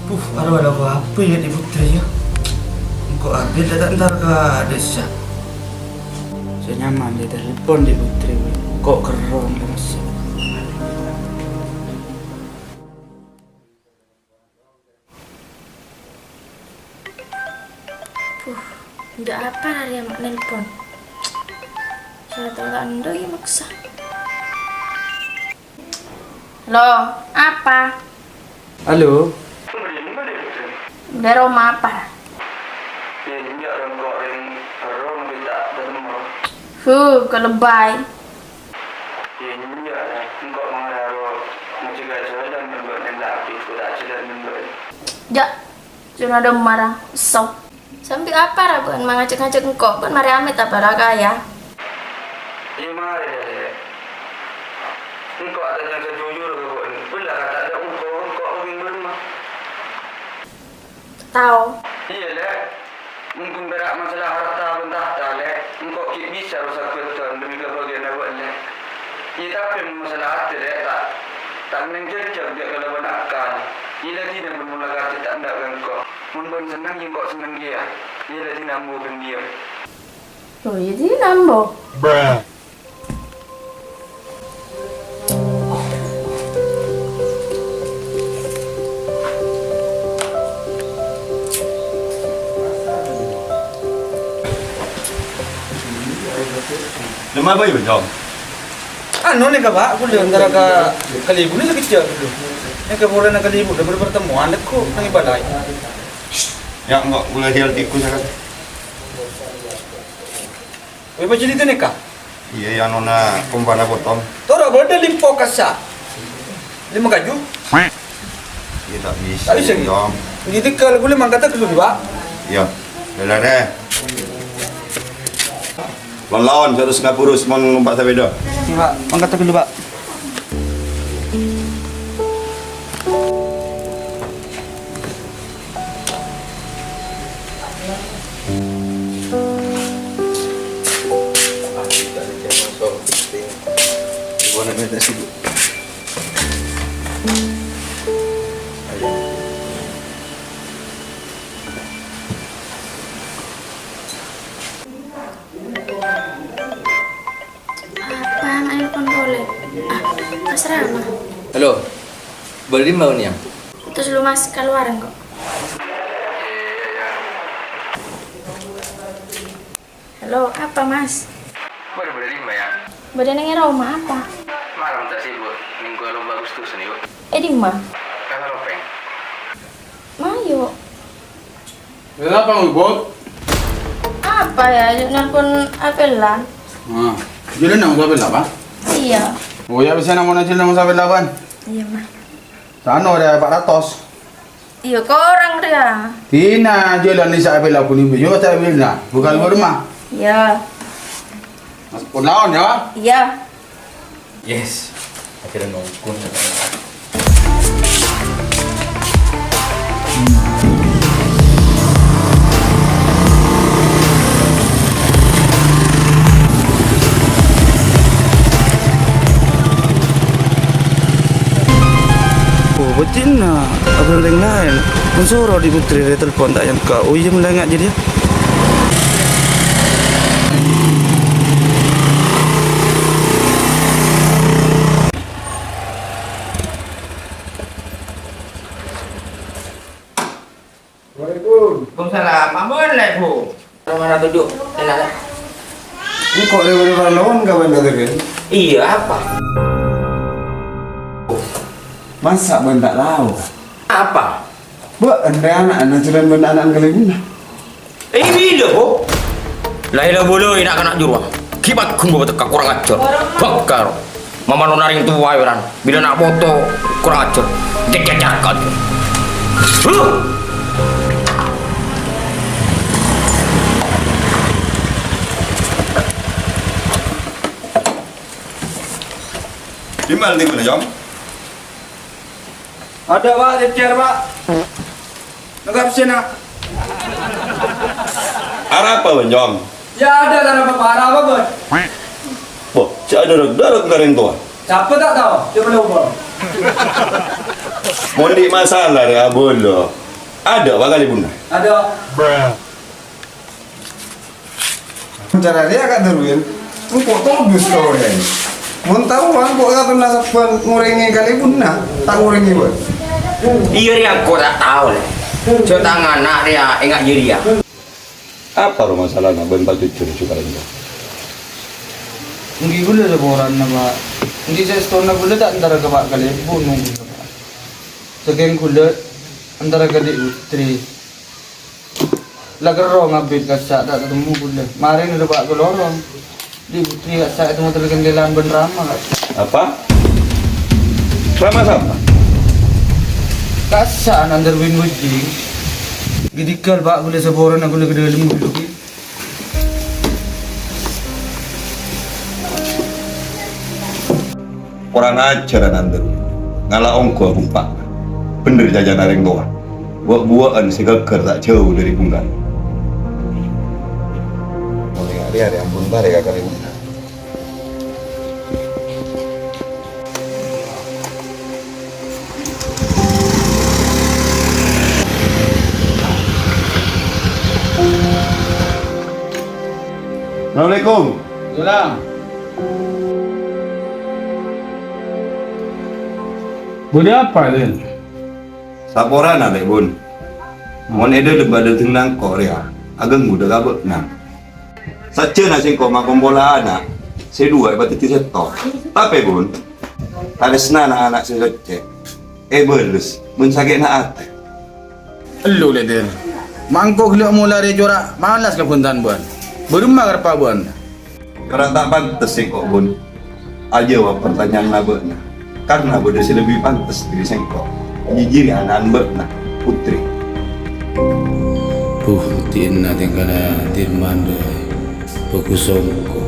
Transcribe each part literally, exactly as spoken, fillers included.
Puh, arowa lako apa ya Dhi' Putri ya? Engko' abit la ta' entar ka desa. Sè nyaman dhi' telepon Dhi' Putri, engko' kerrong terus. Puh, ndak apa hari amat nelpon. Saya tolak endo ya maksa. Halo, apa? Halo. Dari rumah apa? Huh, kelebai. Iyâ, iyâ, engko' mangara ro ngajhâk jhâlân bân bâ'na lagi, kodhu jhâlân bân bâ'na. Ja', cuma ada marah, so. Sambi apa ra bâ'na mangajhâk-ngajhâk engko', bâ'na marè amèt apa ra kaya? Iyâ, marè, Lè'. Engko' atanya sajujur ka bâ'na, bella kata ada engko', engko' kawin bâ'na. Tao. Iyâ, Lè'. Mon pèra' masalah harta bân tahta, Lè', engko' ghi' bisa rusak bhâdhân demi kabâgiyânna bâ'na, Lè'. Iyâ, tapè mon masalah atè, Lè', ta', ta' kennèng jhâjhâk jhâ' kalabân akal. Iyâ, la dina bân mon la kadhi ta' endâ' ka engko'. Mon bâ'na senneng, iyâ engko' senneng kèya. Iyâ, la dina ambu bân dhiyâ. Oh, iyâ dina ambu. Lemma apa, Ibu, Jom? Anu, nèka, Pak, kulâ antara ka Kalibu nèka sakejjhâ', gitu. Nèka polana Kalibu, dâ' pertemuan, nèko neng balai. Ya, enggak, kulâ hial tikus, ya, kan? Wè, bâjâ itu nèka? Iyâ, iyâ, nona, kompana potong. Tora bâdâ limpo kassa. Lima kaju? Iyâ, ta' bisa, ta' bisa, Yong. Jadi kalau boleh mangkat ke dulu, Pak. Iyâ, bella deh. Lawan-lawan, harus ngapurus, mon numpak sepeda. Iya, Pak. Mangkat ke dulu, Pak. Apa nelpon polè? Ah, Mas Rama. Halo. Bâdâ dimma, Nya? Terros lu, Mas, keluar engko'. Halo, apa, Mas? Bâdâ, bâdâ dimma, ya? Bâdâ neng è roma, apa? Malem ta' sibuk, neng kue lomba Agustusan, yuk. Eh, dimma? Kata Lopeng. Mayu. Kenapa, Bot? Apa ya? Yuk nelpon Apella. Nah, jadi nang Apella, Pak? Iya. Oh, ya, bisa nang mau najil nang Apella, Pan? Iya, Mas. Sana ada empat ratus. Iya, kurang dia. Tina, jalan di Apella pun ibu, yo, tak Apella. Bukan rumah. Iya. Mas, pun lawan, ya? Iya. Yes, akhirnya nongkrong. Oh, bâjâna, abâ' orèng laèn. Mon soro Dhi' Putri rè telpon ta' nyangka. Oh, iyâ, mèla enga' jârèya. Assalamualaikum. Waalaikumsalam. Ampon, Lè', Bu. Mara toju'. Enak, Lè'. Engko' rè-, rè-, lawan kawan kata kan? Iya, apa? Masa' bân ta' lao? Apa? Bâ', ente ana'-ana' jalan bân ana' kalèbunna. Eh, bilâ, Bu? La ilaha illallah, na'-kana' jârowa. Ghi' pagghun bawa tekka, kurang ajar. Bâkal. Mama nona rèng towa, wèran. Bilâ na' poto, kurang ajar. Cek-cek-cek. Huh! Di mana tinggal, Jong? Ada, Pak, cecer, Pak. Nangkap sini. Arapa, Bân, Jong? Ya, ada, ada apa, Pak? Ada apa, Bân? Boh, si ada rek-derek dari tua. Siapa tak tahu? Coba lupa. Mon andi' masalah rè abâlâ. Adâ' bhâkal èbunna. Adâ'. Cara rèya, Ka' Darwin, engko' todus ka orèng. Mon tao, engko' katonna sabbhân ngorèngè kalèbunna, ta' ngorèngè bâ'na. Iyâ, rèya engko' ta' tao, Lè'. Jhâ' tang ana' rèya enga' jârèya. Apa rowa masalana bân Pak Jujur jhughân kalèbun? Èngghi ghulâ laporana, Pak. Èngghi sèstona ghulâ ta' entara ka Pak Kalèbun, ghulâ, Pak. Sakèng ghulâ entara ka Dhi' Putri. La kerro ngabit kassa' ta' tatemmo ghulâ. Marèna rèpa' kalorong. Dhi' Putri kassa' ètemmo tèl-kentèlan bân Rama, kassa'. Apa? Rama sapa? Kassa' Anandar Win Wajing. Ghi' dhika, Pak, ghulâ saporana ghulâ ka dâlem ghulâ ghi. Korang ajhâr, Anandar. Ngala' ongghu abumpa'na. Bhender cacana rèng towa. Bâ'-buwâ'ân sè ghâggâr ta' jhâu dâri bhungkana. Orèng arèya rè ampon tarè ka kalèbunna. Assalamualaikum. Salam. Bâdâ apa, Lèn? Saporana, Lè', Bun. Mon è dâlem bâdâ dhing nangko' rèya, aghânggu dâ' ka bâ'na. Sajjhâna sèngko' makompola ana' sè duwâ' èpadhâddhi sèttong. Tapè, Bun, tarèsnana ana' sè soccè èbâles bân sakè'na atè. Ellu, Lè', Dèn. Mangko ghellâ' mola rè cora' malas ka bhunten bâ'na. Bârâmma kareppa bâ'na? Cora' ta' pantes sèngko', Bun, ajâwâb partanya'anna bâ'na, karna bâdâ sè lebbi pantes dâri sèngko'. Jhâ' jârèya ana'na bâ'na, Putri. Buh, dinna tèngkana Dirman, bhâghus songko.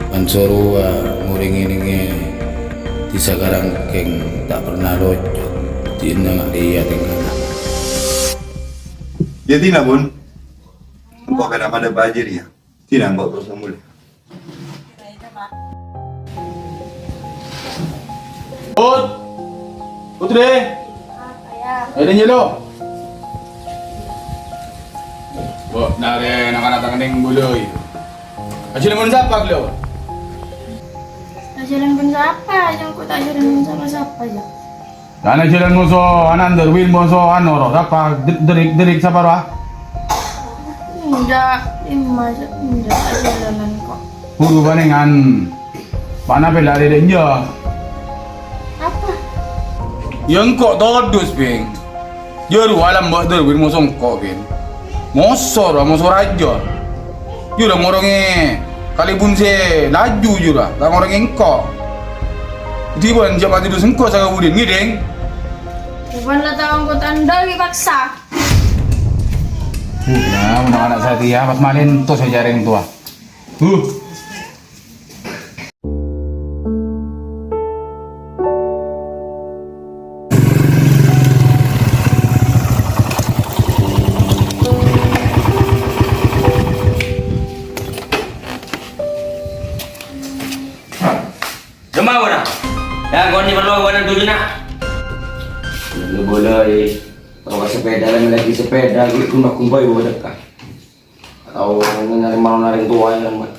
Pan sorowa ngorèng ngènèngè, disa karangkèng ta' perna locok. Dinna nga' rèya tèngkana. Yâ, dinna, Bun. Engko' kèra madâ bâjâ rèya. Dinna engko' terros ngamolè. Put! Putri! Apa, ya? Ayo, Dèn, jâlo. Bâ'na rè na'-kana' ta' kennèng bulâi. Ajhâlân bân sapa, Glo? Ajhâlân bân sapa? Jâ' engko' ta' ajhâlân bân sapa-sapa, jâ'. Tana jalan moso Anandar, Win moso Anoro, sapa? De-, Derik, Derik sapa rowa? Enjâ', dimma, enjâ', ajhâlânan kok. Buru panèngan. Mana pèla dèdè enjâ'? Apa? Ya engko' todus, Bing. Jâ' rowa lambâ' Darwin moso engko', Bing. Moso rowa, moso rajâ. Jâ' rowa ngorongè kalèbun sè laju, jâ' rowa, ta' ngorongè engko'. Dhibân jâ' patodus engko' sakabudiyân, ngèdhing? Bân la tao engko' tandhâ wi paksa. Huh, nah, mon ana' satèya pas malèn tos ècarèng towa. Huh. Cemma bâ'na? Ya, koni parlo bâ'na dujuna. Boleh, boleh. Kalau sepeda, lagi sepeda, gue kumbah-kumbah, ya, udah. Atau nyari malu narèng towa, ya, Mbak.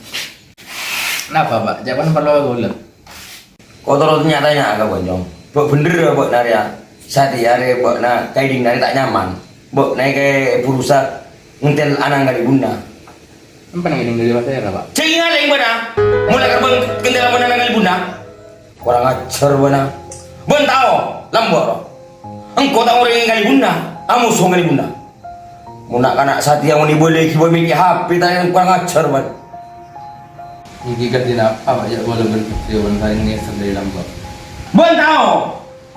Napa, Pak? Jâ' parlo kaulâ. Kok terus nyatanya ka Bojong? Bâ' bhender ya, Bâ' Narya. Satèya rè Bâ' na kaèdhing narè ta' nyaman. Bâ' na èkè burusa ngèntèl ana'na kalèbunna. Empa nang ini dari Mas Era, Pak? Cè' ngalèng bâ'na. Mula karbang ngèntèl ana'na kalèbunna. Korang ajhâr bâ'na. Bân tao, lambâ' ro. Engko' ta' orèng kalèbunna, amoso kalèbunna. Mon na'-kana' satèya mon èbâlâi ghibâ mèkkè H P ta' korang ajhâr, bân. Èngghi kadhi napa, Pak? Jâ' kaulâ bân Putri bân sareng ngèser dâri lambâ'. Bân tao,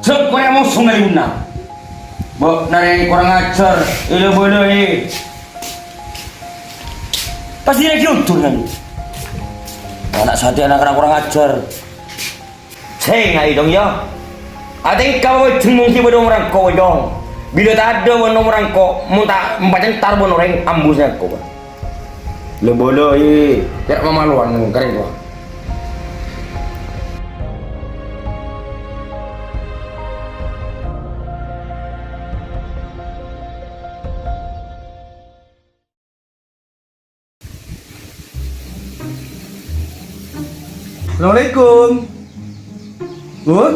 jhâ' korang amoso kalèbunna. Bâ' narè korang ajhâr, èlè-bâlâi. Pastè lagi untung kan? Ana' satèya na'-kana' korang ajhâr. Sènga'i, Dong, ya. Atèngka bâbâjheng mon ghi' bâdâ omor engko', Dong. Bilâ tadâ' bân omor engko', mon ta' macentar bân orèng, ambu sèngko', Bân. Lè-bâlâi, ta' mamalowan ka rèng towa. Assalamualaikum. Bun?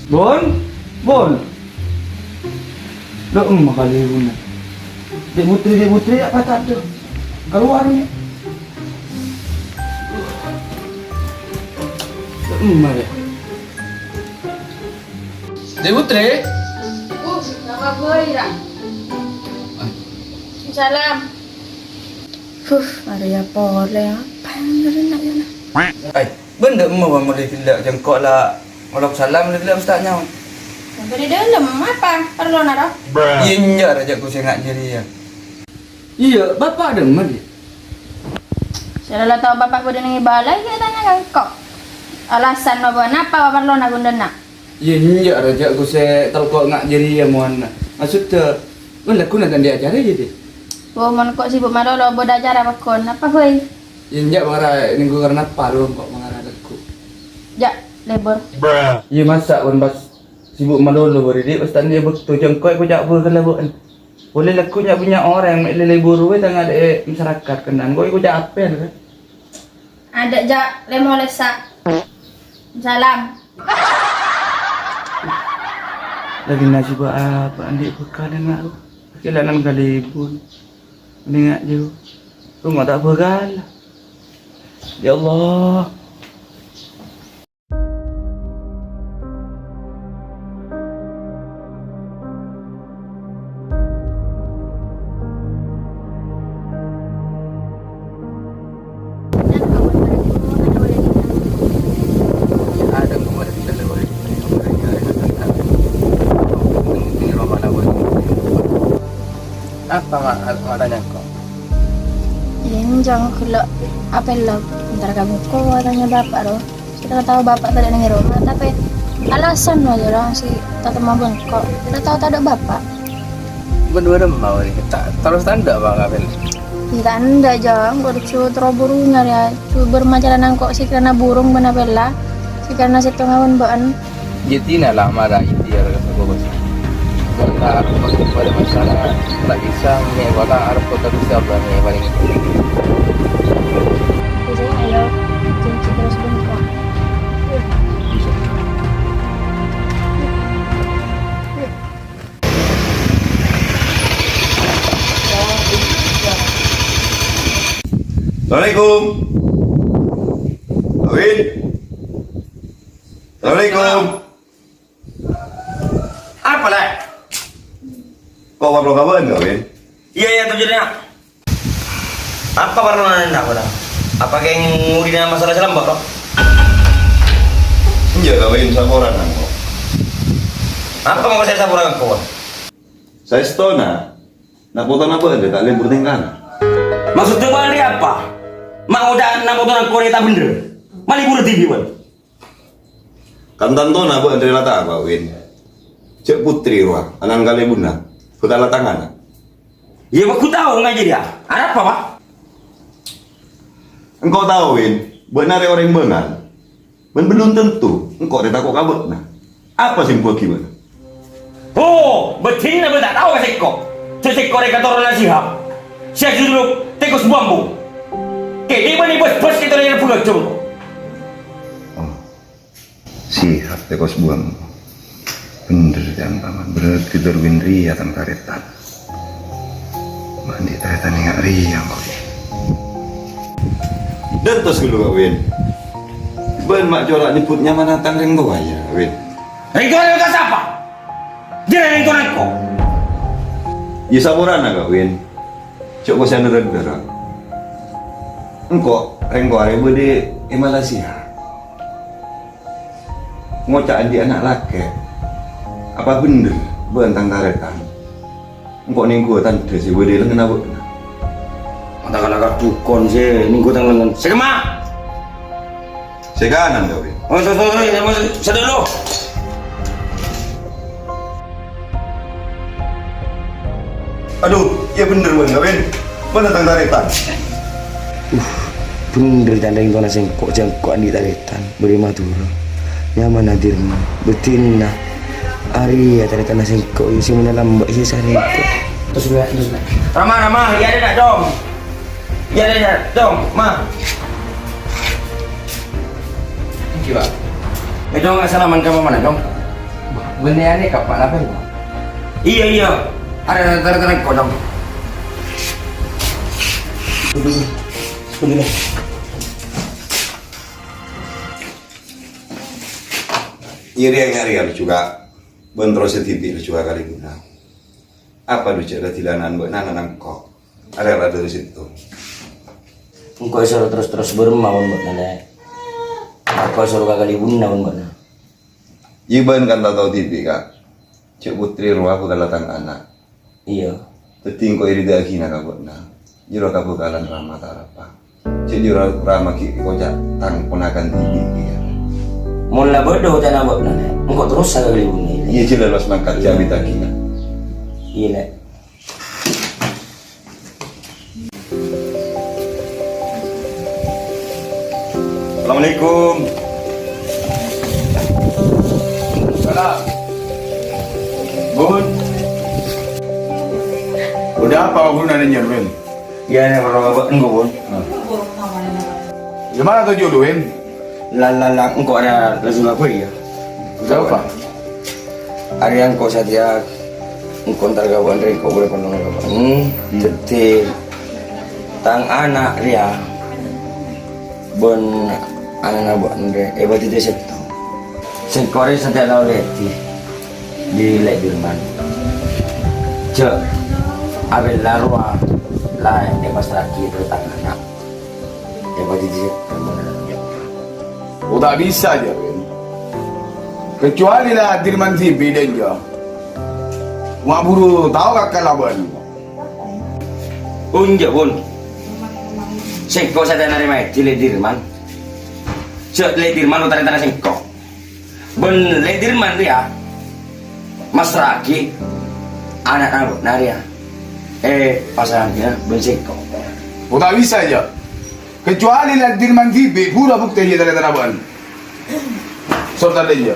Bun? Bun? Loh, emma kalèbunna. Dek Putri, Dek Putri, apa tak ada? Keluar nih. Loh, emma ya. Dek Putri? Uh, apa boy, Ra? Salam. Huh, arèya polè, apa yang bener nak ya, nak? Ai, bendher emma wa molè ghellâ' jengko' la ngolok salam, ghellâ' mesta nyaon. Sampai di dalam, apa? Parlona, Ra? Iyâ, enjâ', rajâ ku sè nga' jârèya. Iyâ, Bapa' dâ' emma, Dhi'? Sè la tao Bapa' bâdâ neng è balai, ghi' tanya ka engko'. Alasan apa? Napa parlona ghun dâ' enna'? Iyâ, enjâ', rajâ ku sè telko' nga' jârèya mowana. Maksudda, mon lagguna ta' andi' acara, iyâ, Dhi'? Oh, mon ko' sibuk malolo, bâdâ acara pagghun. Apa, bhâi? Iyâ, enjâ', mangara nèngghu karna apa lu engko' mangara lagghu. Ja', lebur. Iyâ, masa' mon pas sibuk malolo bâri', Dhi', pas ta' andi' bâkto, jâ' engko' èkoca' bhâkal la bâ'en. Polè lagghu nya-, bânnya' orèng mè' lè-lebur bhâi tang adâ'è masyarakat kennan. Ko' èkoca' apèl, kan? Adâ' ja' lè-molè sa. Salam. Lagi nasib apa andi' bhâkal enga' lu? Kèlanan kalèbun. Mending nga' jâ'. Roma ta' bhâkal. Ya Allah. Apa, Mak, Mak tanya kok? Iyâ, enjâ' ghellâ' apèlla. Entar ka bengko, tanya Bapa' ro. Kita tao Bapa' tadâ' neng è roma, tapè alasan aja lah si tatemmo bengko. Kita tao tadâ' Bapa'. Bân bârâmma, ta-, terros tandhâ apa kabin? Iyâ, tandhâ, Jang. Kok cu terro buru nyarè, cu bermacalan engko' sè karana burung bân apèlla, sè karana sèttonga bân bâ'en. Jâtina la mara ikhtiar ka sakola. Wala arep pada masalah, tak bisa, me wala arep tak bisa, bang, me paling. Oke, sayang, ayo. Janji terus bengko. Assalamualaikum. Kawin. Assalamualaikum. Apa, Lè'? Kok parlo kabâ'ân, Kawin? Iyâ, iyâ, toju' nya. Apa parlona nèng engko'? Apa kèng ngurina masalah sè lambâ', Bro? Enjâ', Kawin, saporana engko'. Apa mangkana sè saporana engko'? Saèstona, na' potona bâ'en rè ta' lebur tèngkana. Maksodda bâ'en rè apa? Ma' ngoca' na' potona engko' rè ta' bhendher? Ma' lebur dhibi' bâ'en? Kan tantona bâ'en rè la tao, Win. Jâ' Putri rowa, ana'na kalèbunna, bhâkal la tangana. Iyâ, bâ' ghu tao nga' jârèya. Arapa, Pa'? Engko' tao, Win, bâ'na rè orèng bângal. Bân bellun tanto engko' rè tako' ka bâ'na. Apa sè èmbhuwâghi bâ'na? Oh, bâdinna bâ'en ta' tao ka sèngko'. Jâ' sèngko' rè katoronan Sihab. Sè ajhudhul Tèkos Bambu. Kènè' bâ'en bâs-bâs ètolèna bhungajung. Oh, Sihab Tèkos Bambu. Bhendher, jhân, Paman. Berarti Darwin rèya tang tarètan. Ma' andi' tarètan nga' rèya, engko'. Dântos ghâllu, Ka' Win. Bâ'en ma' cora' nyebbhut nyamana tang rèng towa, yâ, Win. Rèng towa, rèng towa sapa? Jârèya rèng towana engko'. Yâ, saporana, Ka' Win. Jâ' kosèyan rèng-bhârâng. Engko' rèng towa rè bâdâ è Malaysia. Ngoca' andi' ana' lakè'. Apa bhendher bâ'en tang tarètan? Engko' nèngghuwâ tandhâ sè bâdâ è lengngenna bâ'na. Mata kana' kardukon sè nèngghuwâ tang lengngen. Sè kemma! Sè kanan, Ka' Win. Oh, sorry, sorry, sorry, sorry, sadulu. Adu, iyâ bhendher bâ'en, Ka' Win. Bâ'en tang tarètan. Uh, bhendher can rèng towana sèngko', jâ' engko' andi' tarètan. Bâdâ è Madhurâ. Nyamana Dirman. Bâdinna. Arèya tarètanna sèngko', iyâ sè mènta lambâ' iyâ sarèngko'. Terros dulu, terros dulu. Rama, Rama, iyâ, dâ', Dong. Iyâ, dâ', Dong, Ma. Èngghi, Pak. Mè' Dong, salaman ka mamana, Dong. Bânnè anè ka mana, Pak? Iyâ, iyâ. Arèya, arèya, arèya, engko', Dong. Dulu, dulu. Iyâ, rèya, rèya, rèya, juga. Bân terros dhibi' jhughâ kalèbunna. Apa dhu jhâ' la dilana'an bâ'na nangko'? Arèya la dâri sèttong. Engko' èsoro terros-terros bârâmma bân bâ'na, Lè'. Engko' èsoro ka kalèbunna bân bâ'na. Iyâ bân kan la tao dhibi', Ka'. Jhâ' Putri rowa bhâkal la tang ana'. Iyâ. Dhâddhi engko' èridhâ'âghina ka bâ'na. Jârowa kabhâkalan Rama ta' arapa. Jhâ' jârowa Rama ghi' èkoca' tang ponakan dhibi' kèya. Mon la bâdâ oca'na bâ'na, Lè', engko' terrosa ka kalèbunna, Lè'. Iyâ, jhâ' la los mangkat, jhâ' abit aghi', Ka'. Iyâ, Lè'. Assalamualaikum. Salam. Bun. Udah apa Bun nanya, Bun? Iyâ, nè, bârâmma, Bun? Engko', Bun. Iyâ, mana tuju lu, Win? La, la, la, engko' arèya la Surabaya. Udah apa? Arèya engko' satèya, engko' entar ka bâ'na, engko' bhâlâ pènong ka bâ'na. Hmm. Dhâddhi, tang ana' rèya bân ana'na bâ'na rèya èpadhidhi sèttong. Sèngko' rèya satèya la ollè èdhi bi' Lè' Dirman. Jhâ' abit la rowa la èpasra'aghi ka tang ana'. Èpadhidhi sèttong. Oh, ta' bisa, jâ, Win. Kecuali la Dirman dhibi' dâ' enjâ'. Ma' buru tao ka kalabân. Enjâ', Bun. Sèngko' satèya narèma èdhi Lè' Dirman. Jhâ' Lè' Dirman otarètana sèngko'. Bân Lè' Dirman rèya masra'aghi ana'na bâ'na rèya. Eh, pasra'aghi bân sèngko'. Oh, ta' bisa, jâ. Kecuali la Dirman dhibi' buru abhuktè iyâ tarètana bâ'na. Sor tadâ' iyâ.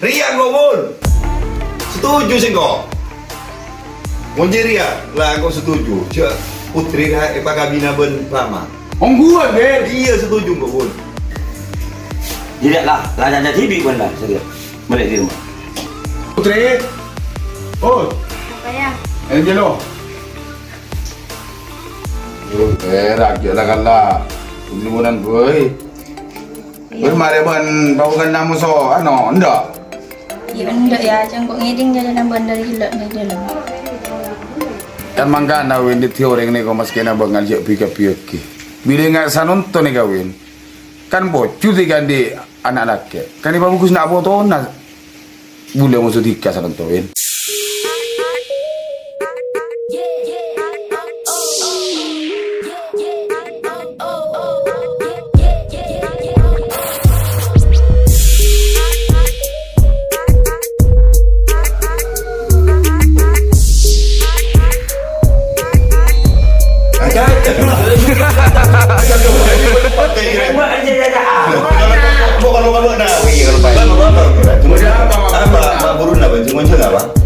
Rèya engko', Bun. Setuju sèngko'. Mon jârèya, la engko' setuju. Jhâ' Putri rèya èpakabina bân Rama. Ongghuwân, Bun. Iyâ, setuju engko', Bun. Jârèya la, la caca dhibi', Bun, la. Satèya. Bâli' dâri rumah. Putri. Oh. Apa ya? Angelo. Yo, eh, raja la kala. Liburan, boy. Iya. Boy, mare bân bau kan namu so, ano, endak? Iya, endak ya, cengkok ngeding jalan nambah dari jelek nih dalam. Kan mangkana, Win, di teori ini kok mas kena bangal jek bika-biki. Bila nggak sanonton nih, Win. Kan bocu di kan di anak laki. Kan ibu bagus nak foto, nah. Bulâ moso dhika sareng Towen.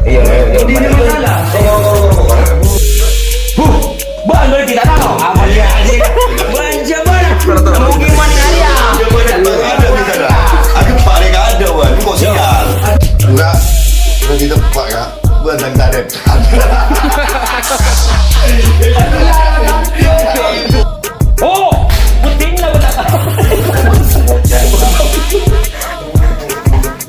Iya, iya, iya. Huh, bang, boleh kita tahu? Apa dia? Banja mana? Mungkin mana kali ya? Aku paling ada, Wan. Kok sial? Enggak, lebih tepat, Kak. Buat yang tarif. Oh, penting lah, benar.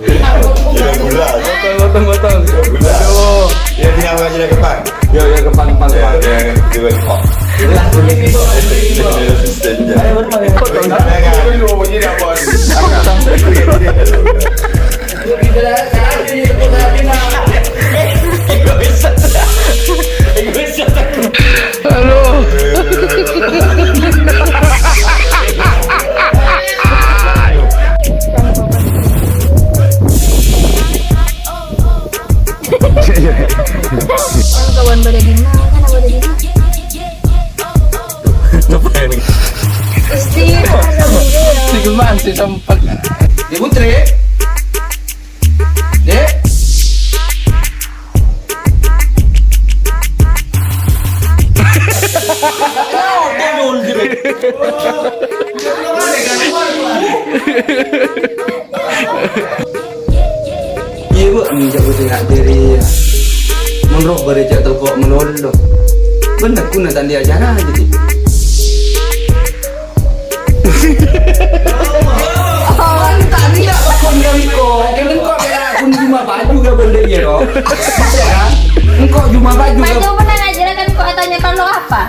Gila, gula. Potong, potong, potong. Gila, gula. Aduh. Ya, dia apa aja, kepang? Ya, ya, kepang, kepang, kepang. Ya, ya, ya, kepang. Jelas, begitu. Potong. Potong. Halo. Kawan pada di mana? Pada di mana? Pasti, pasti sempat. Ibu Tri. Dek. Iyâ, Bu, nèng jhâ' bhâdhi nga' dhâri, yâ. Mon roh bârâ jhâ' telko' malolo. Bân ghuna ta' andi' acara jâdiyâ. Oh, tadi ya, kon engko'. Kan engko' kira kun cuma baju gak boleh ya, Ro? Bisa kan? Engko' cuma baju gak. Baju pernah ngajar kan kok tanya perlu apa?